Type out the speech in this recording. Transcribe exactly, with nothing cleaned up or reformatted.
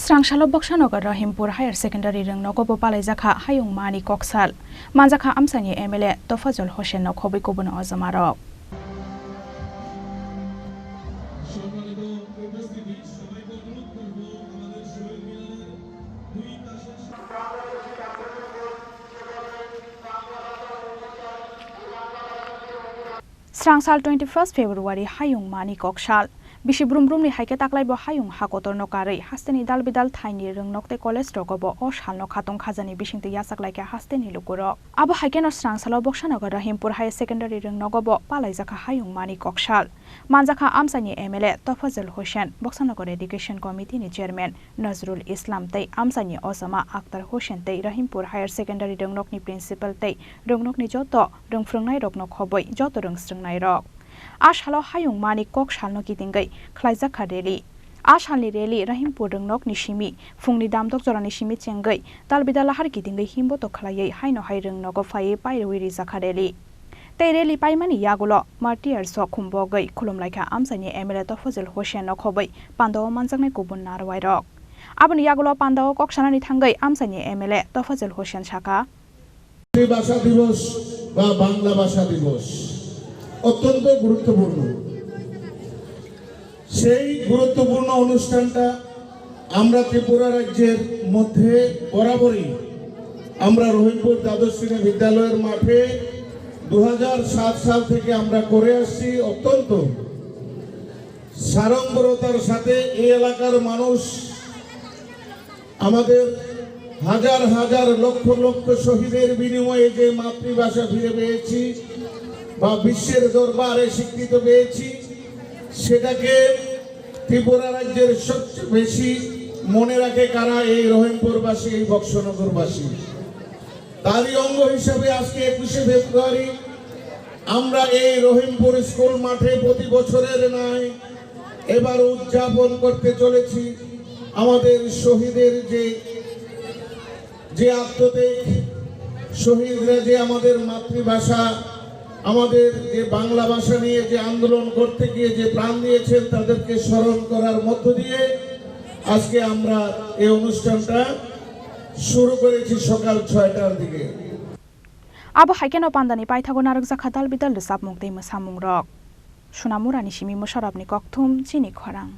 Srangsalo Boksanogo Rahimpur Higher Secondary rwngnogo bo palaijakha hayung mani koksal. Manjakha amchaini M L A Tofazul Hossain no khobwi kubun ojomarok. Srangsal twenty first February hayung mani koksal. Bisi brum brumni hai khe taklaibo hayung ha kotorno karwi hasteni dal bidal thaini rwngnok tei college rogo bo o salno khatung khajani bisingtwi yachak lai kha hasteni lukurok. Abo hai kheno Srangsalo Boksanogo Rahimpur Higher Secondary rwngnogo bo palaijakha hayung mani koksal. Manjakha amchaini M L A Tofazul Hossain, Boksanogo Education Committee ni Chairman Nazrul Islam tei amchaini ojama Akhtar Hossain tei Rahimpur Higher Secondary rwngnokni Principal tei rwngnokni joto rwngphrwngnairokno khobwi joto rwngsrwngnairok. A salo hayung mani kok salno kitingwi khlaijakha rally. A salni rally Rahimpur rwngnokni simi phungni damdok jorani simi chengwi tal bidal lahar kitingwi himboto khlaiwi haino hai rwngnogo phaiwi pairwi rijakha rally. Tei rally paimani yagulo martyrs rok khumbogwi khulumlaikha amchaini M L A Tofazul Hossain no khobwi pandao manjaknai kubun narwai rok. Aboni yagulo pandao kok sanani thangwi amchaini M L A Tofazul Hossain sakha, মাতৃভাষা দিবস বা বাংলা ভাষা দিবস অত্যন্ত গুরুত্বপূর্ণ। সেই গুরুত্বপূর্ণ অনুষ্ঠানটা আমরা ত্রিপুরা রাজ্যের মধ্যে বরাবরই আমরা রহিমপুর দ্বাদশ শ্রেণী বিদ্যালয়ের মাঠে দু হাজার সাত সাল থেকে আমরা করে আসছি। অত্যন্ত সাড়ম্বরতার সাথে এই এলাকার মানুষ আমাদের হাজার হাজার লক্ষ লক্ষ শহীদের বিনিময়ে যে মাতৃভাষা ফিরে পেয়েছি বা বিশ্বের দরবারে স্বীকৃত পেয়েছি, সেটাকে ত্রিপুরা রাজ্যের সবচেয়ে বেশি মনে রাখে কারা? এই রহিমপুরবাসী, এই বক্সনগরবাসী। তারই অঙ্গ হিসেবে আজকে একুশে ফেব্রুয়ারি আমরা এই রহিমপুর স্কুল মাঠে প্রতি বছরের ন্যায় এবার উদযাপন করতে চলেছি আমাদের শহীদের যে, যে আত্মত্যাগ, শহীদরা যে আমাদের মাতৃভাষা, আমাদের যে বাংলা ভাষা নিয়ে যে আন্দোলন করতে গিয়ে যে প্রাণ দিয়েছেন, তাদেরকে স্মরণ করার মধ্য দিয়ে আজকে আমরা এই অনুষ্ঠানটা শুরু করেছি সকাল ছয়টার দিকে। Abo hai kheno pandani paithago narwkjakha dal bidal rwchapmung tei mwsamungrok. Sonamurani simi mwsarokni kokthum chini khorang.